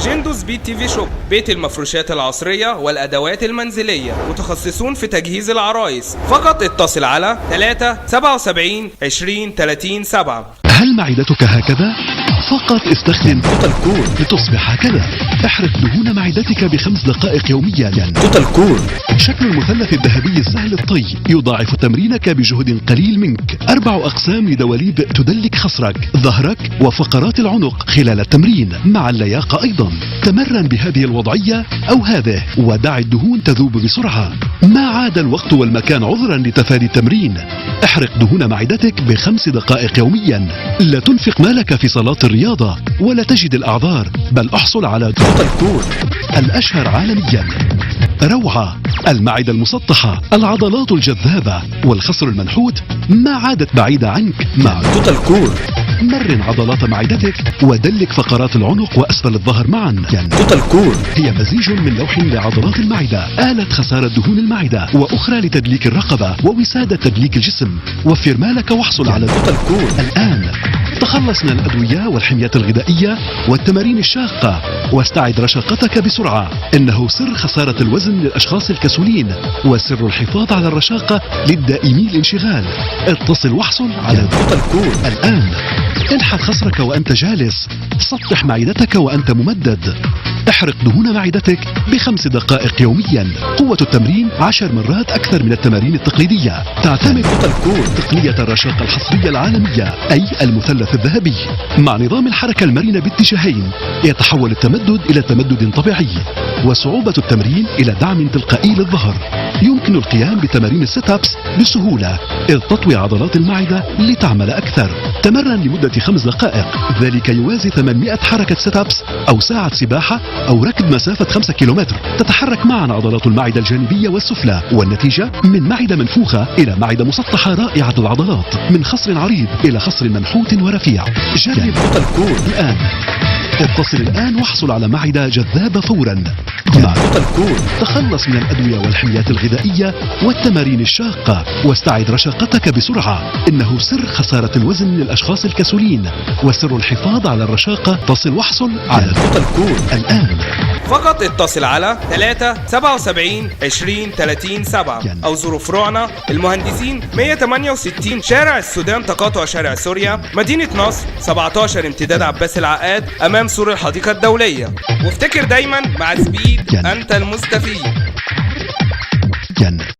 جندو سبيد TV Shop، بيت المفروشات العصرية والأدوات المنزلية، متخصصون في تجهيز العرايس. فقط اتصل على 3 77 20 30 7. هل معدتك هكذا؟ فقط استخدم Total Core لتصبح هكذا. احرق دهون معدتك ب5 دقائق يوميا. Total Core، شكل المثلث الذهبي السهل الطي يضاعف تمرينك بجهد قليل منك. أربع أقسام لدواليب تدلك خصرك، ظهرك، وفقرات العنق خلال التمرين مع اللياقة أيضا. تمرن بهذه الوضعية أو هذه ودع الدهون تذوب بسرعة. ما عاد الوقت والمكان عذرا لتفادي التمرين. احرق دهون معدتك ب5 دقائق يوميا. لا تنفق مالك في صالات الرياضة ولا تجد الأعذار، بل احصل على Total Core الأشهر عالميا. روعة المعدة المسطحة، العضلات الجذابة، والخصر المنحوت ما عادت بعيدة عنك مع Total Core. مرن عضلات معدتك ودلك فقرات العنق وأسفل الظهر معا. Total Core هي مزيج من لوح لعضلات المعدة، آلة خسارة دهون المعدة، وأخرى لتدليك الرقبة، ووسادة تدليك الجسم. وفر مالك واحصل على Total Core الآن. تخلص من الأدوية والحميات الغذائية والتمارين الشاقة واستعد رشاقتك بسرعة. إنه سر خسارة الوزن للأشخاص الكسولين وسر الحفاظ على الرشاقة للدائمي الانشغال. اتصل واحصل على Total Core الآن. انحت خصرك وأنت جالس، سطح معدتك وأنت ممدد. احرق دهون معدتك ب5 دقائق يوميا. قوة التمرين 10 مرات أكثر من التمارين التقليدية. تعتمد Total Core تقنية الرشاقة الحصرية العالمية، أي المثلث الذهبي، مع نظام الحركة المرنة باتجاهين. يتحول التمدد إلى تمدد طبيعي وصعوبة التمرين إلى دعم تلقائي للظهر. يمكن القيام بتمارين ال sit-ups بسهولة، إذ تطوي عضلات المعدة لتعمل أكثر. تمرن لمدة 5 دقائق، ذلك يوازي 800 حركة sit-ups أو ساعة سباحة أو ركض مسافة 5 كيلومتر. تتحرك معا عضلات المعدة الجانبية والسفلى، والنتيجة من معدة منفوخة إلى معدة مسطحة رائعة العضلات، من خصر عريض إلى خصر منحوت ورفيع. جرب Total Core الآن. اتصل الآن واحصل على معدة جذابة فورا مع Total Core. تخلص من الأدوية والحميات الغذائية والتمارين الشاقة واستعد رشاقتك بسرعة. إنه سر خسارة الوزن للأشخاص الكسولين وسر الحفاظ على الرشاقة. اتصل واحصل على Total Core الآن. فقط اتصل على 3 77 20 30 7 أو زوروا فروعنا: المهندسين، 168 شارع السودان، تقاطع شارع سوريا، مدينة نصر، 17 امتداد عباس العقاد، أمام سور الحديقة الدولية. وافتكر دايما، مع سبيد أنت المستفيد.